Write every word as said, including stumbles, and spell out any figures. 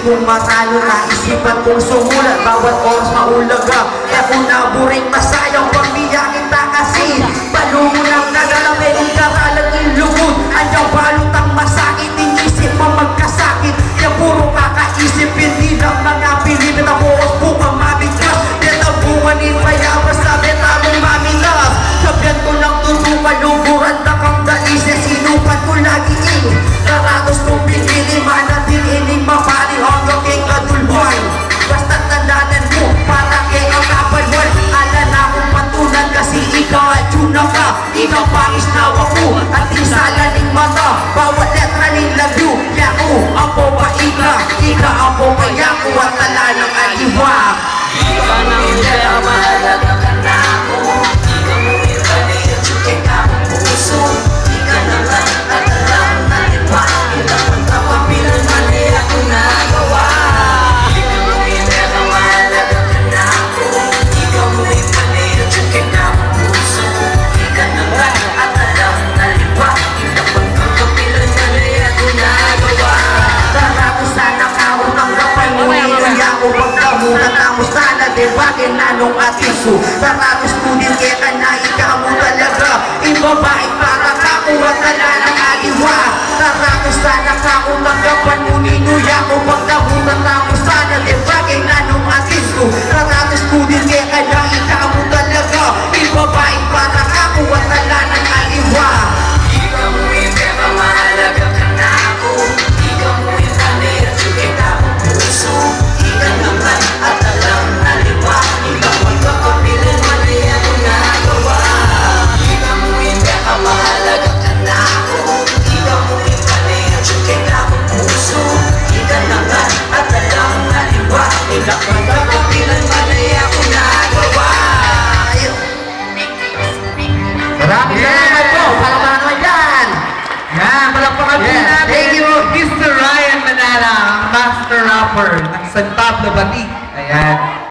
Kung maranu ka, isipan kung sumulat, bawat oras maulaga. E ku na buring masayang pag miyakit ta kasi. Balu mu nang nagalabe, ikaralan ing lugud. Anyang balu tang masakit, ing isip mu magkasakit. Kaya puru kakaisip, hindi lang mga pilipit ang bukas, bukang mabigkas. Kaya bunga ni bayabas, sabi tamang mamitas. Sabihan ku ng tutu, kaluguran, takang dalis, e sinupat ku lagi ing karatus kung pinili, manating ining mapali hanggang kay kadulwan. Basta tandanan mu, para kay ang kapalwan. Ala na kung patunan kasi ika at yun na ka. Ika pangis na wa ku, at ing sala ning mata. Bawat letra ning lagyu, yaku, ampo pa ika. Ika, ampo pa yaku, at ala nang aliwa. Ika na ang mahalaga kanaku. Ika mu ing pali at sukit akung pusu. Ika na lang at alang aliwa. Ika pagkapapilan, mali aku nagawa. Ika mu ing mahalaga kanaku. Ika mu ing pali at sukit akung pusu. Ika na lang at alang aliwa. Ika pagkapapilan, mali aku nagawa. Tara ku sana, kamu tanggapan mu, inuya ku pagdamutan, tamu sana, di ba, kinanung atisu. Tara ku student, kaya ka na ikamu talaga. Ing babaing para kaku, at ala nang aliwa. Tara ku sana, kamu tanggapan mu, inuya ku pagdamutan, tamu sana, di ba, kinanung atisu. Tara ku student, kaya ka na ikamu talaga. Ing babaing para kaku, at ala nang aliwa. Ika mu ing peka mahalaga kanaku. Ika mu ing pali at sukit akung pusu. Ika na lang at alang aliwa. Ika pagkapapilan, mali aku nagawa. Ika mu ing peka mahalaga kanaku. Ika mu ing pali at sukit akung pusu. Ika na lang at alang aliwa. Ika pagkapapilan, mali aku nagawa. Maraming salamat po. Palakpakan naman dyan. Yan, palakpakan po natin. Thank you, Mister Ryan Manala, ang master rapper ng San Pablo Batik. Ayan.